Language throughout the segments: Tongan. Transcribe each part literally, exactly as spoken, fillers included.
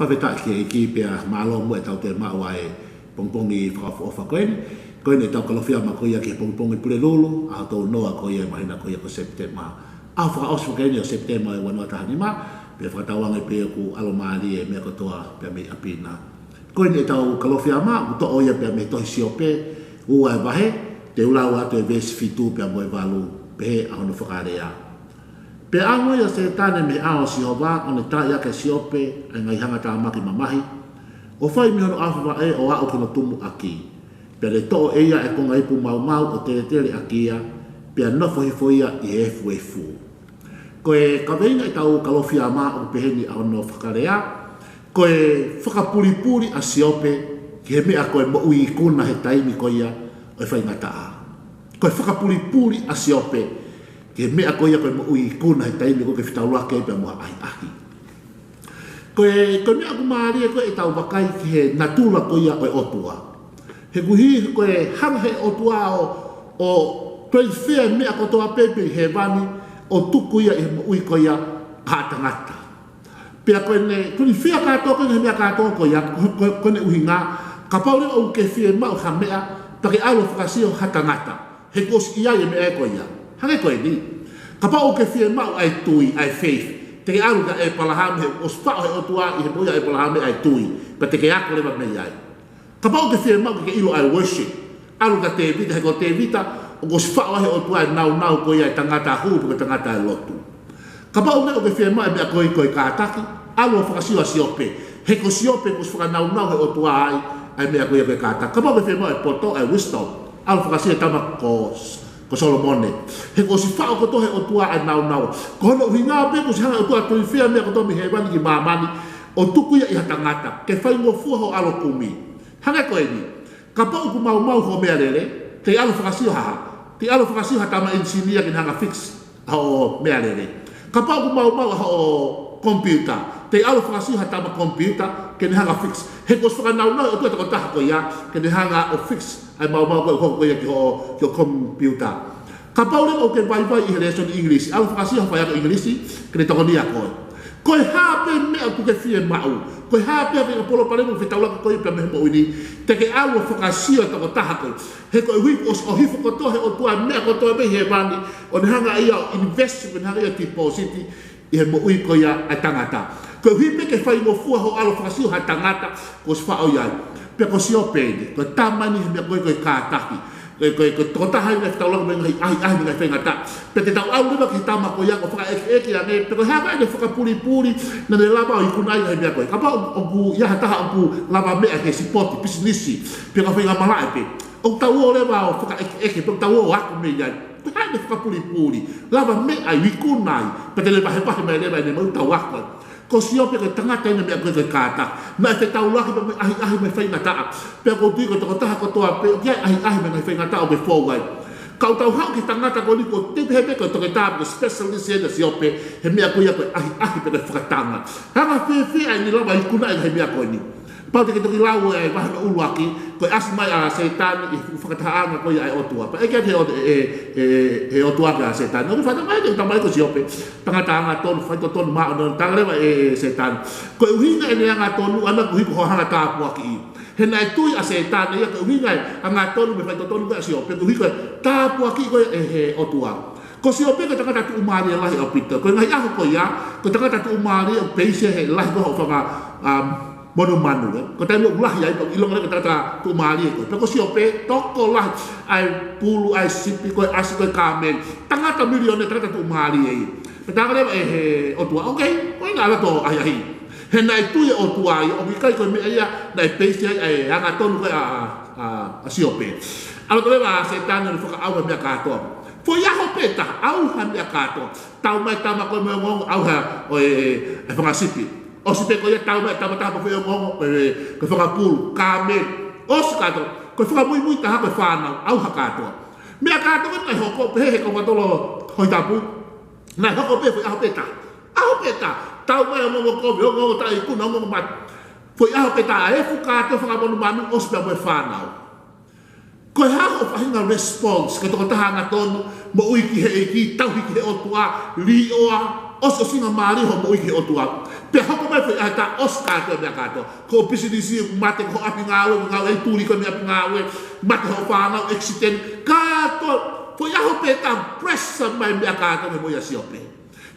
Fakafetaʻi ki he ʻEiki pea mālō muʻa ʻetau toe maʻu ʻa e pongipongi fakaʻofoʻofa ko eni. Ko eni ʻetau Kalofiama ko ia ki he pongipongi Pulelulu, ʻaho tolu noa ko ia ʻo e māhina ko ia ko Sepitema. ʻAho fakaʻosi ko eni ʻo Sepitema ʻo e ua noa taha nima, pea fakatauange pē ʻoku ʻalomālie e meʻa kotoa pea mei ʻapi na. Ko eni ʻetau Kalofiama, ʻoku toʻo ia pea mei he tohi Siope, ua e vahe, te u lau atu e veesi fitu pea mo e valu, pehē ʻa hono fakalea. Pea ʻalu ʻa Sētane mei he ʻao ʻo Sihova, ʻo ne taaʻi ʻaki ʻa Siope ʻa e ngaahi hangatāmaki mamahi, ʻo fai mei hono ʻaofivaʻe ʻo aʻu ki hono tumuʻaki. Pea ne toʻo ʻe ia ʻa e konga ipu maumau ʻo teletele ʻaki ia, pea nofo hifo ia ʻi he efuefu. Ko e kaveinga ʻetau Kalofiama ʻoku peheni ʻa hono fakalea, ko e fakapulipuli ʻa Siope ki he meʻa ko e moʻui ikuna he taimi ko ia ʻo e faingataʻa. Ko e fakapulipuli ʻa Siope ki he meʻa ko ia ko e moʻui ikuna he taimi ko ē ke fetaulaki ai pea mo ha ʻahiʻahi. Ko e, ko e meʻa ʻoku mālie ko ē ʻetau vakai ki he natula ko ia ʻo e ʻOtua. He ʻoku ʻi, ko e hanga he ʻOtua ʻo, ʻo transfer e meʻa kotoa pē mei hēvani ʻo tuku ia ʻi he moʻui ko ia ʻa e tangata. Pea ko ʻene transfer kātoa ko ē e meʻa kātoa ko ia, ko, ko, ko ʻene ʻuhinga, kapau leva ʻoku ke fiemaʻu ha meʻa, pea ke ʻalu ʻo fakasio ha tangata. He kuo ʻosi ʻi ai e meʻa ko ia. Hangē ko eni. Kapau ʻoku ke fiemaʻu ʻa e tui, ʻa e faith, te ke ʻalu kia ʻĒpalahame, he kuo ʻosi faʻo he ʻOtua ʻi he moʻui ʻa ʻĒpalahame ʻa e tui, pea te ke ako leva mei ai. Kapau ʻoku ke fiemaʻu ke ke ʻilo ʻa e worship, ʻalu kia Tēvita, he ko Tēvita, kuo ʻosi faʻo he ʻOtua e nāunau ko ia e tangata hū, pe ko e tangata e lotu. Kapau ʻoku ke fiemaʻu e meʻa ko ē ko e kātaki, ʻalu ʻo fakasio ʻa Siope. He ko Siope kuo ʻosi fakanāunau he ʻOtua ai ʻa e meʻa ko ia ko e kātaki. Kapau ʻoku ke fiemaʻu e poto, ʻa e wisdom, ʻalu ʻo fakasio e tama ko, ko Solomone. He kuo ʻosi faʻo kotoa he ʻOtua ʻa e nāunau. Ko hono ʻuhinga pē kuo ʻosi hanga ʻe he ʻOtua ʻo transfer e meʻa kotoa mei hēvani ki māmani, ʻo tuku ia ʻi ha tangata ke faingofua hoʻo ʻalu ʻo kumi. Hangē ko eni. Kapau ʻoku maumau hoʻo meʻalele, te ke ʻalu ʻo fakasio ha hā? Te ke ʻalu ʻo fakasio ha tama engineer ke ne hanga ʻo fix hoʻo meʻalele. Kapau ʻoku maumau hoʻo computer, te ke ʻalu ʻo fakasio ha tama computer ke ne hanga ʻo fix. He kuo ʻosi fakanāunau e ʻOtua e tokotaha ko ia ke ne hanga ʻo fix ʻa e maumau ko ē ʻoku hoko ko ia ki hoʻo, ki hoʻo computer. Kapau leva ʻoku ke vaivai ʻi he lēsoni ʻIngilisi, ʻalu ʻo fakasio ha faiako ʻIngilisi ke ne tokoniʻi koe. Ko e hā pē meʻa ʻoku ke fiemaʻu, ko e hā pē ha faʻahinga palopalema ʻoku fetaulaki ko ia pea mei he moʻui ni, te ke ʻalu ʻo fakasio e tokotaha ko ē. He koeʻuhi kuo ʻosi ʻohifo kotoa he ʻOtua e meʻa kotoa mei hēvani, ʻo ne hanga ia ʻo invest, ʻo ne hanga ia ʻo deposit ʻi he moʻui ko ia ʻa e tangata. Koeʻuhi pē ke faingofua hoʻo ʻalu ʻo fakasio ha tangata kuo ʻosi faʻo ia ai. Pea ko Siope eni, ko e tama eni he meʻa ko ē ko e kātaki. Ko e, ko e, ko e tokotaha eni naʻe fetaulaki mo e ngaahi ʻahiʻahi mo e ngaahi faingataʻa. Pea te tau ʻalu leva ki he tama ko ia ʻo fakaʻekeʻeke ange, pe ko e hā ʻene fakapulipuli naʻa ne lava ʻo ikunaʻi ai e meʻa ko ē. Kapau ʻoku ʻi ai ha taha ʻoku lavameʻa he sipoti, pisinisi, pe ko ha faʻahinga malaʻe pē, ʻoku tau ō leva ʻo fakaʻekeʻeke, pe ʻoku tau ō ʻo ako mei ai. Ko e hā ʻene fakapulipuli, lavameʻa ʻo ikunaʻi, pea te ne vahevahe mai leva ʻene maʻu, tau ako ai. Ko Siope ko e tangata eni he meʻa ko ē ko e kātaki. Naʻe fetaulaki pea mo e ʻahiʻahi mo e faingataʻa. Pea ʻoku ou tui ko e tokotaha kotoa pē ʻoku ʻi ai e ʻahiʻahi mo e ngaahi faingataʻa ʻoku fou ai. Ka ʻoku tau haʻu ki he tangata ko eni kuo tau pehē pē ko e toketā pe ko e specialist eni ʻa Siope he meʻa ko ia ko e ʻahiʻahi pe ko e fakatanga. Hanga fēfē ʻene lava ʻo ikunaʻi e ngaahi meʻa ko eni? Kapau te ke toki lau e vahe hono ʻuluaki, ko e ʻasi mai ʻa Sētane ʻi he fakatahaʻanga ko ia ʻa e ʻOtua. Pea ʻeke atu ʻe he ʻOtu-, ʻe, ʻe, ʻe he ʻOtua kia Sētane, ʻoku ke fakataha mai e tamai ko Siope, tangata angatonu, faitotonu, māʻoniʻoni? Talaange leva ʻe, ʻe Sētane, ko e ʻuhinga ʻene angatonu ʻana koeʻuhi ko hoʻo hanga ʻo tāpuakiʻi. He naʻe tui ʻa Sētane ia ko e ʻuhinga e angatonu mo e faitotonu ko ia ʻa Siope, koeʻuhi ko e tāpuaki ko ia ʻe he ʻOtua. Ko Siope ko e tangata tuʻumālie lahi ʻaupito. Ko e ngaahi ʻaho ko ia, ko e tangata tuʻumālie ʻo peisi he lahi ko ē hoʻo fanga, um, monumanu, ē. Ko e taimi ʻoku lahi ai, ʻoku ʻilonga leva ko e tangata tuʻumālie ko ē. Pea ko Siope, tokolahi ʻa e pulu, ʻa e sipi, ko e ʻasi, ko e kāmeli. Tangata miliona, tangata tuʻumālie ia. Pea talaange leva ʻe he ʻOtua, okay, ko e ʻuhinga ʻa e ʻahiʻahi. He naʻe tui e ʻOtua ia, ʻoku ʻikai ko e meʻa ia naʻe peisi ai ʻa e angatonu ko ē ʻa, ʻa, ʻa Siope. ʻAlu atu leva ʻa Sētane ʻo ne fakaʻauha e meʻa kātoa. Foʻi ʻaho pē taha, ʻauha e meʻa kātoa. Tau mai e tama ko ē mo e ongoongo, ʻauha ʻo e, e, e fanga sipi. ʻOsi pē ko ia, tau mai e tama taha mo e ongoongo, ko e, ko e fanga pulu, kāmeli. ʻOsi kātoa. Ko e fakamuimui taha ko e fānau, ʻauha kātoa. Meʻa kātoa ko ē naʻe hoko, pehē ʻe he kau faʻu tolo Tohi Tapu, naʻe hoko pē foʻi ʻaho pē taha. ʻAho pē taha. Tau mai e ongoongo kovi, ongoongo taʻeikuna, ongoongo mate. Foʻi ʻaho pē taha, efu kātoa e fanga monumanu, ʻosi pē mo e fānau. Ko e hā hoʻo faʻahinga response, ko e tokotaha angatonu, moʻui ki he ʻEiki, tauhi ki he ʻOtua, liʻoa, ʻOsi, ʻosingamālie hoʻo moʻui ki he ʻOtua. Pea hoko mai e foʻi ʻaho ʻe taha, ʻosi kātoa e meʻa kātoa. Ko e pisinisi, mate, ko e ʻapi ngāue, ngāue ʻi tuli, ko e meʻa ʻapi ngāue, mate hoʻo fānau, accident, kātoa. Foʻi ʻaho pē ʻe taha, pressure mai e meʻa kātoa ki he moʻui ʻa Siope.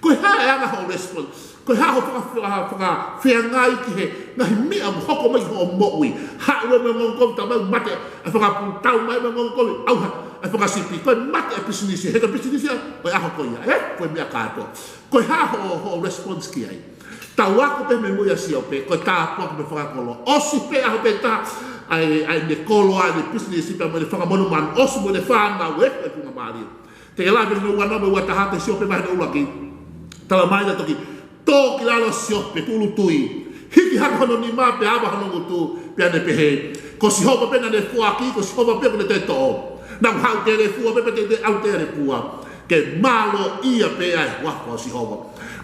Ko e hā e anga hoʻo response? Ko e hā hoʻo faka-, faka-, fakafeangai ki he ngaahi meʻa ʻoku hoko mai ki hoʻo moʻui? Haʻu e meʻa ongoongo kovi, tau mai mate e fanga pupu, tau mai e meʻa ongoongo kovi, ʻauha e fanga sipi, ko e mate e pisinisi, he ko e pisinisi ia ʻo e ʻaho ko ia, ē? Ko e meʻa kātoa. Ko e hā hoʻo, hoʻo response ki ai? Tau ako pē mei he moʻui ʻa Siope, ko e tāpuaki mo e fakakoloa. ʻOsi pē ʻaho pē ʻe taha, ʻa e, ʻa ʻene koloa ʻene pisinisi pea mo ʻene fanga monumanu, ʻosi mo ʻene fānau, ē? Ko e ʻuhinga mālie. Te ke lau e veesi hono ua noa mo e ua taha ʻo Siope vahe hono ʻuluaki. Talamai naʻe toki tō ki lalo ʻa Siope, tūʻulutui. Hiki hake hono nima pea ava hono ngutu, pea ne pehē: Ko Sihova pē naʻa ne foaki, ko Sihova pē kuo ne toe toʻo. Naʻa ku haʻu telefua pē, pea te u toe ʻalu telefua. Ke mālōʻia pē ʻa e huafa ʻo Sihova.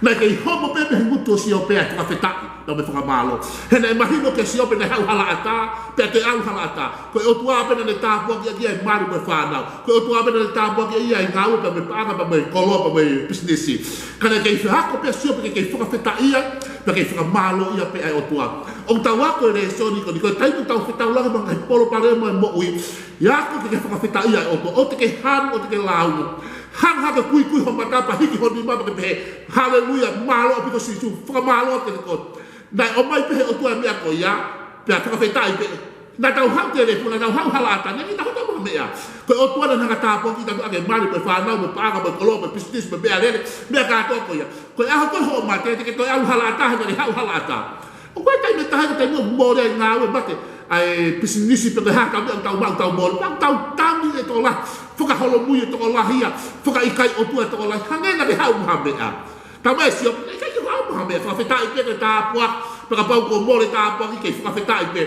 Naʻe kei homo pē mei he ngutu ʻo Siope ʻa e fakafetaʻi pea mo e fakamālō. He naʻe mahino kia Siope naʻe haʻu halaʻatā, pea toe ʻalu halaʻatā. Ko e ʻOtua pē naʻa ne tāpuakiʻi ʻaki ia e mali mo e fānau. Ko e ʻOtua pē naʻa ne tāpuakiʻi ia e ngāue pea mo e paʻanga pea mo e koloa pea mo e pisinisi. Ka naʻe kei fehako pē ʻa Siope ke kei fakafetaʻia, pea kei fakamālōʻia pē ʻa e ʻOtua. ʻOku tau ako e lēsoni ko eni, ko e taimi ʻoku tau fetaulaki mo e ngaahi palopalema ʻo e moʻui, ʻe ako ke ke fakafetaʻia e ʻOtua, ʻoua te ke hanu, ʻoua te ke lāunga. Hanga hake ʻo kuikui ho mata pea hiki ho nima pea ke pehē, "Haleluia, mālō ʻaupito Sīsū, fakamālō atu kiate koe." Naʻe ʻomai pē ʻe he ʻOtua e meʻa ko ia, pea fakafetaʻi pē. Naʻa tau haʻu telefua, naʻa tau haʻu halaʻatā, naʻe ʻikai ke tau haʻu ha meʻa. Ko e ʻOtua naʻa ne hanga ʻo tāpuakiʻi kitautolu ʻaki e mali, mo e fānau, mo e paʻanga, mo e koloa, mo e pisinisi, mo e meʻalele, meʻa kātoa ko ia. Ko e ʻaho ko ē hoʻo mate, te ke toe ʻalu halaʻatā, he naʻa ke haʻu halaʻatā. ʻOku ʻi ai e taimi ʻe taha, ko e taimi ʻoku mole ai e ngāue, mate ʻa e pisinisi pe ko e hā ha meʻa ʻoku tau maʻu, tau mole. Pea tau tami e tokolahi, fakaholomui e tokolahi ia, fakaʻikaiʻi ʻOtua e tokolahi, hangē naʻa ke haʻu mo ha meʻa. Talamai ʻe Siope, ʻikai ke haʻu mo ha meʻa, fakafetaʻi pē ki he tāpuaki, pea kapau kuo mole e tāpuaki, kei fakafetaʻi pē.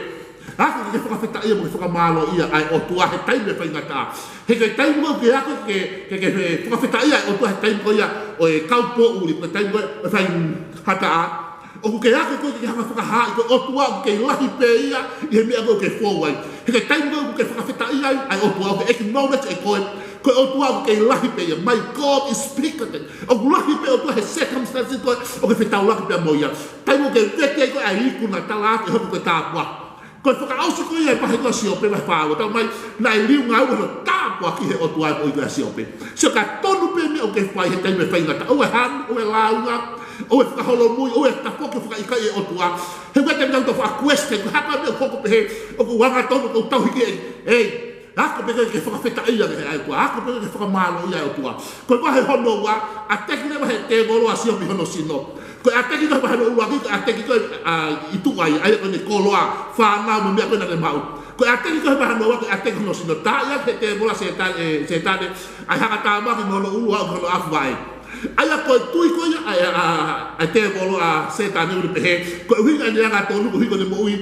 Ako ke fakafetaʻia mo ke fakamālōʻia ʻa e ʻOtua he taimi ʻo e faingataʻa. He ko e taimi ʻoku ke ako ke, ke, ke fakafetaʻia ʻa e ʻOtua he taimi ko ia ʻo e kaupoʻuli, ko e taimi ko ia ʻo e faingataʻa, ʻoku ke ako koe ke ke hanga ʻo fakahaaʻi ko e ʻOtua ʻoku kei lahi pē ia ʻi he meʻa ʻoku ke fou ai. He ko e taimi ko ē ʻoku ke fakafetaʻia ai ʻa e ʻOtua, ʻoku ke acknowledge ʻe koe ko e ʻOtua ʻoku kei lahi pē ia. My God is bigger than. ʻOku lahi pē e ʻOtua he circumstances ko ē ʻoku ke fetaulaki pea mo ia. Taimi ʻoku ke vete ai ko ē ʻa e ikuna, tala atu ʻe hoko ko e tāpuaki. Ko e fakaʻosi ko ia e vahe ko ē ʻa Siope, vahe fā ua, talamai naʻe liunga ua hono tāpuaki ʻe he ʻOtua e moʻui ko ē ʻa Siope. Sio, ka tonu pē meʻa ʻoku ke fai he taimi ʻo e faingataʻa, ʻoua ʻe hanu, ʻoua ʻe lāunga, ʻoua ʻe fakaholomui, ʻoua ʻe tafoki ʻo fakaʻikaiʻi e ʻOtua. He ko e taimi ʻoku tau fakaquestion, ko e hā e meʻa ʻoku hoko pehē, ʻoku ou angatonu, ʻoku ou tauhi ki ai. Ei, ako pē koe ke fakafetaʻia ki he ʻOtua, ako pē koe ke fakamālōʻia e ʻOtua. Ko e vahe hono ua, ʻateki leva ʻe he tēvolo ʻa Siope hono sino. Ko e ʻateki ko ē he vahe hono ʻuluaki, ko e ʻateki ko ē, ʻa, ʻi tuʻa ia, ʻa ia ko ʻene koloa, fānau mo e meʻa ko ē naʻa ne maʻu. Ko e ʻateki ko ē he vahe hono ua, ko e ʻateki hono sino. Taaʻi ʻe he tēvolo ʻa Sētane, ʻe, Sētane, ʻa e hangatāmaki mei hono ʻulu ʻo aʻu ki hono ʻafuvaʻe. ʻA ia ko e tui ko ia ʻa, ʻa, ʻa, ʻa e tēvolo ʻa Sētane, ʻoku ne pehē, ko e ʻuhinga ʻene angatonu koeʻuhi ko ʻene moʻui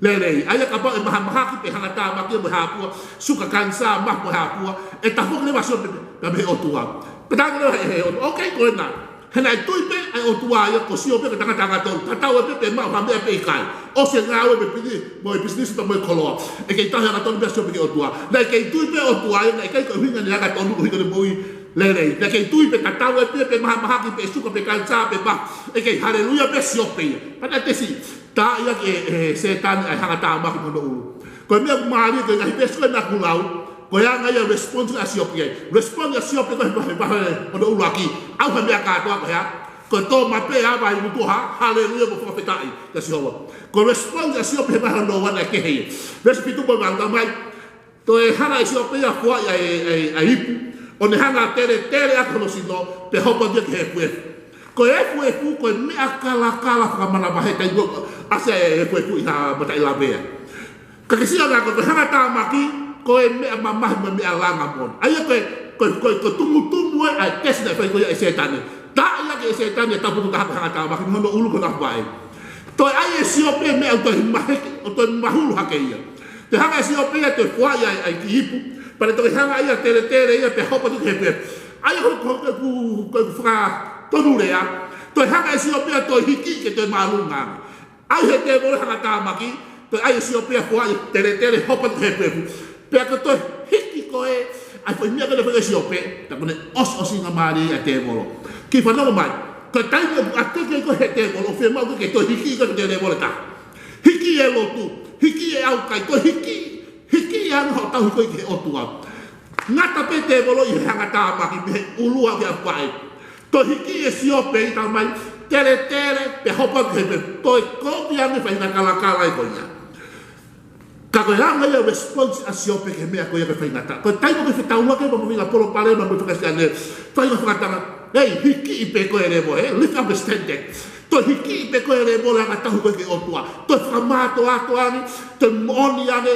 lelei. ʻA ia kapau ʻe mahamahaki pe hangatāmaki mo e hā fua, suka, kanisā, mafu mo e hā fua, ʻe tafoki leva ʻa Siope pē mei he ʻOtua. Pea talaange leva ʻe he ʻOtua, okay, ko ena. He naʻe tui pē ʻa e ʻOtua ia ko Siope ko e tangata angatonu. Tatau ai pē pe maʻu ha meʻa pe ʻikai. ʻOsi e ngāue mo e pisi-, mo e pisinisi pea mo e koloa, ʻe kei tauhi angatonu pē ʻa Siope ki he ʻOtua. Naʻe kei tui pē e ʻOtua ia, naʻe ʻikai ko e ʻuhinga ʻene angatonu koeʻuhi ko ʻene moʻui lelei. Naʻe kei tui pē tatau ai pē pe mahamahaki pe suka pe kanisā pe mafu, ʻe kei haleluia pē ʻa Siope ia. Pea naʻe tesi taaʻi ʻaki ʻe, ʻe Sētane ʻa e hangatāmaki mei hono ʻulu. Ko e meʻa ʻoku mālie ko e ngaahi veesi ko ē naʻa ku lau, ko e anga ia e response ʻa Siope ai. Response ʻa Siope ko ē he vahe, vahe hono ʻuluaki, ʻauha e meʻa kātoa, ko e hā? Ko e tō maʻu pē, ava ʻi ngutu, ha, haleluia mo fakafetaʻi kia Sihova. Ko e response ʻa Siope he vahe hono ua naʻe kehe ia. Veesi fitu mo e valu, talamai, toe hanga ʻe Siope ia ʻo foaʻi ʻa e, ʻa e, ʻa e ipu, ʻo ne hanga ʻo teletele ʻaki hono sino, pea hopo atu ia ki he efuefu. Ko e efuefu, ko e meʻa kalakala fakamanavahē, taimi ʻoku ʻasi ai e efuefu ʻi ha mataʻi lavea. Ka ke sio ange ko e hangatāmaki, ko e meʻa mamahi mo e meʻa langa moʻoni. ʻA ia ko e, ko e, ko e, ko e tumutumu ē ʻa e tesi naʻe fai ko ia ʻe Sētane. Taaʻi ʻaki ʻe Sētane ʻa e taupotu taha ko e hangatāmaki mei hono ʻulu ki hono ʻafuvaʻe. Toe ʻai ʻe Siope e meʻa ʻo toe maheke, ʻo toe mahulu hake ia. Toe hanga ʻe Siope ia ʻo toe foaʻi ʻa e, ʻa e kiʻi ipu, pea toe hanga ia ʻo teletele ia pea hopo atu ki he efuefu. ʻA ia ko e, ko e, ko e, ko e fakatonulea, toe hanga ʻe Siope ia ʻo toe hiki ke toe māʻolunga ange. ʻAi ʻe he tēvolo e hangatāmaki, toe ʻai ʻe Siope ia ʻo foaʻi, teletele, hopo atu ki he efuefu. Pea ko e toe hiki ko ē ʻa e foʻi meʻa ko ē naʻe fai ʻe Siope, tā ko ʻene ʻosi, ʻosingamālie ʻa e tēvolo. Kiʻi fanongo mai. Ko e taimi ʻoku ʻatā ki ai ko ē he tēvolo, fiemaʻu ke toe hiki ko ē ki he tēvolo ʻe taha. Hiki e lotu, hiki e ʻaukai, toe hiki, hiki ʻa e anga hoʻo tauhi ko ē ki he ʻOtua. Ngata pē tēvolo ʻi he hangatāmaki mei he ʻulu ki he ʻapaʻapa. Toe hiki e Siope ʻi tamai, tele tele, pea hopo ki hē pē, toe kovi ange faʻahinga kalakala ʻe ko ia. Ka ko e anga ia e response ʻa Siope ki he meʻa ko ia ko e faingataʻa. Ko e taimi ko ē fetaulaki mo e faʻahinga palopalema mo e fakaʻosi ʻa e faʻahinga fakatanga. Ei, hiki pē ko ē level, ē, lift up the standard. Toe hiki pē ko ē level ʻa e anga tauhi ko ē ki he ʻOtua. Toe fakamātoato ange, toe moʻoni ange,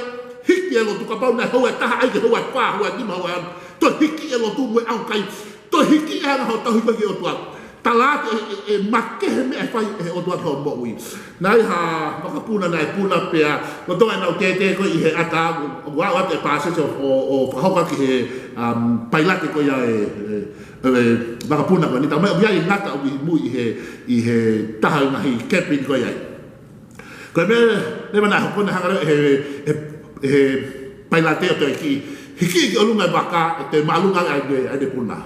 hiki e lotu kapau naʻe houa ʻe taha ai ke houa ʻe fā, houa ʻe nima, houa ʻe ono. Toe hiki e lotu mo e ʻaukai. Toe hiki e anga hoʻo tauhi ko ē ki he ʻOtua. Tala atu ʻe, ʻe, ʻe makehe meʻa ʻe fai ʻe he ʻOtua ki hoʻo moʻui. Naʻe ʻi ai ha vakapuna naʻe puna pea, lolotonga ʻenau tētē ko ē ʻi he ʻata, ʻo, ʻo aʻu atu e pāsese ʻo, ʻo, ʻo fakahoko ki he, um, pailate ko ia e, e, e, vakapuna ko eni. Talamai ʻoku ʻi ai e ngata ʻoku ʻi mui ʻi he, ʻi he taha ʻi he ngaahi cabin ko ia. Ko e meʻa leva naʻe hoko naʻe hanga leva ʻe he, he, he pailate ʻo toe kiʻi, hiki ki ʻolunga e vaka, ʻe toe māʻolunga ai ʻa e, ʻa e puna.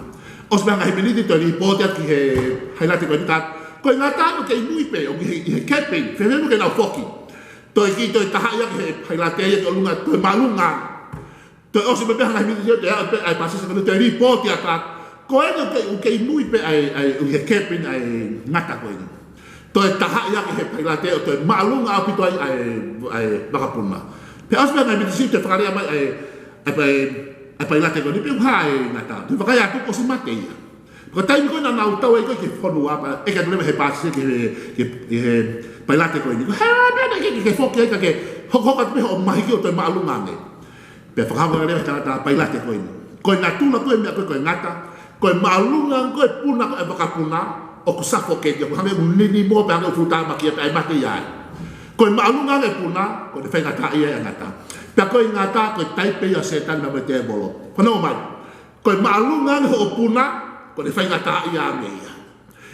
ʻOsi pē ha ngaahi miniti toe lipooti atu ki he pailate ko eni, ko e ngata ʻoku kei mui pē, ʻoku ʻi he, ʻi he cabin, fēfē mo ke nau foki. Toe kiʻi toe tahaʻi ʻaki ʻe he pailate ia ki ʻolunga, toe māʻolunga. Toe ʻosi pē ha ngaahi miniti, toe aʻu pē ʻa e pāsese ko eni toe lipooti atu. Ko eni ʻoku kei, ʻoku kei mui pē ʻa e, ʻa e, ʻi he cabin ʻa e ngata ko eni. Toe tahaʻi ʻaki ʻe he pailate ʻo toe māʻolunga ʻaupito ai ʻa e, ʻa e vakapuna. Pea ʻosi pē ha ngaahi miniti toe fakalea mai ʻa e, ʻa e, ʻa e, ʻa e pailate ko eni pea ʻoku hā e ngata. Toe vakai atu kuo ʻosi mate ia. Ko e taimi ko ē naʻa nau tau ai ko ē ki he fonua pea ʻeke atu leva ʻe he pāsese ki he, ki he, ki he pailate ko eni. Ko e hā e meʻa naʻe ʻikai ke, ke foki ai ka ke hokohoko atu pē hoʻo mahiki ʻo toe māʻolunga ange. Pea fakahā leva ʻe he tangata pailate ko eni. Ko e natula ko ē e meʻa ko ē ko e ngata, ko e māʻolunga ko ē e puna ko ē e vakapuna, ʻoku suffocate ia, ʻoku hangē ʻoku ninimo pea hangē ʻoku fuʻu tāmaki ia pea ʻe mate ia ai. Ko e māʻolunga ange e puna, ko ʻene faingataʻaʻia e ngata. Pea ko e ngata, ko e taipe ia ʻo Sētane mo e tēvolo. Fanongo mai. Ko e māʻolunga ange hoʻo puna, ko ʻene faingataʻaʻia ange ia.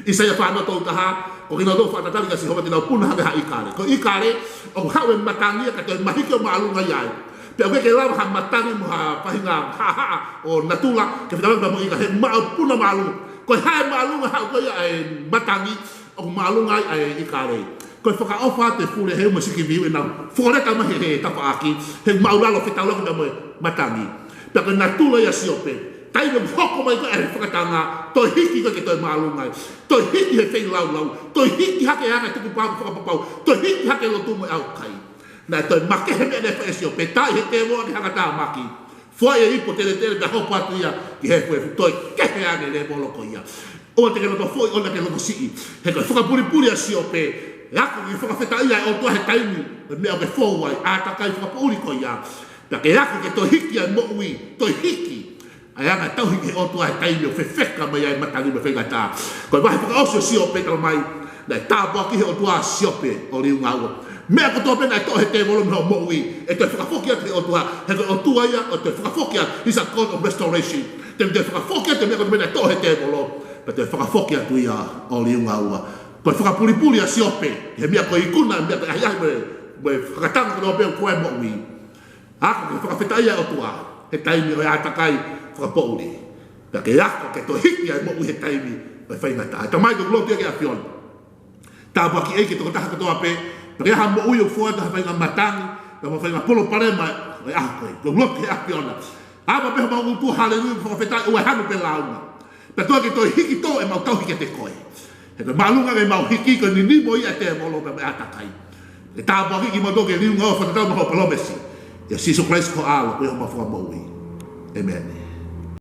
ʻAisea fā noa tolu taha, ko kinautolu fakatatali kia Sihova te nau puna hangē ha ʻīkale. Ko e ʻīkale, ʻoku haʻu e matangi ia ka toe mahiki ʻo māʻolunga ia ai. Pea ʻoku ʻikai ke lava ha matangi mo ha faʻahinga haʻahaʻa ʻo natula ke fetaulaki mo e ʻīkale, he maʻu puna māʻolunga. Ko e hā e māʻolunga haʻu ko ia ʻa e matangi, ʻoku māʻolunga ai ʻa e ʻīkale. Ko e fakaʻofa atu e fule heu mo e sikiviu ʻenau fokoleta mai he, he tafaʻaki, he māʻulalo fetaulaki mo e matangi. Pea ko e natula ia ʻo Siope. Taimi ʻoku hoko mai ko ē e fakatanga, toe hiki ko ē ke toe māʻolunga ai. Toe hiki he feilaulau, toe hiki hake e anga e tukupā mo e fakapapau, toe hiki hake e lotu mo e ʻaukai. Naʻe toe makehe e meʻa naʻe fai ʻe Siope, tā ʻi he tēvolo ʻaki e hangatāmaki. Foaʻi e ipu tele tele pea hopo atu ia ki he efuefu, toe kehe ange e lēvolo ko ia. ʻOua te ke loto foʻi, ʻoua te ke loto siʻi. He ko e fakapulipuli ʻa Siope, ʻe ako ke fakafetaʻia e ʻOtua he taimi, ko e meʻa ʻoku ke fou ai, ʻātakai fakapoʻuli ko ia. Pea ke ako ke toe hiki ʻa e moʻui, toe hiki ʻa e anga tauhi ki he ʻOtua he taimi ʻoku fefeka mai ai e matangi mo e faingataʻa. Ko e vahe fakaʻosi ʻo Siope talamai, naʻe tāpuakiʻi ʻe he ʻOtua ʻa Siope ʻo liunga ua. Meʻa kotoa pē naʻe toʻo ʻe he tēvolo mei hoʻo moʻui, ʻe toe fakafoki atu ʻe he ʻOtua, he ko e ʻOtua ia ʻoku toe fakafoki atu, he's a God of restoration. Te ne toe fakafoki atu e meʻa kotoa pē naʻe toʻo ʻe he tēvolo, pea toe fakafoki atu ia ʻo liunga ua. Ko e fakapulipuli ʻa Siope, he meʻa ko e ikuna, meʻa ko e ʻahiʻahi mo e, mo e fakatanga kotoa pē ʻoku fou ai e moʻui. Ako ke fakafetaʻia e ʻOtua he taimi ʻo e ʻātakai fakapoʻuli. Pea ke ako ke toe hiki ʻa e moʻui he taimi ʻo e faingataʻa. ʻE Tamai, ʻoku ou lotu ia ki he ʻAfiona. Tāpuakiʻi ʻEiki e tokotaha kotoa pē, pea ke ʻi ai ha moʻui ʻoku fou atu ha faʻahinga matangi, pea mo ha faʻahinga palopalema ʻo e ʻaho ko ē. ʻOku ou lotu ki he ʻAfiona. ʻApa pē homau ngutu, haleluia, fakafetaʻi, ʻoua ʻe hanu pē lāunga. Pea toe ke toe hiki tō ʻemau tauhi kiate koe. He ko e māʻolunga ange ʻemau hiki, ko e ninimo ia ʻa e tēvolo pea mo e ʻātakai. ʻE tāpuakiʻi kimautolu ke liunga ua fakatatau mo hoʻo palōmesi. ʻIa Sīsū Kalaisi ko ho ʻAlo, ko homau Fakamoʻui. ʻĒmeni.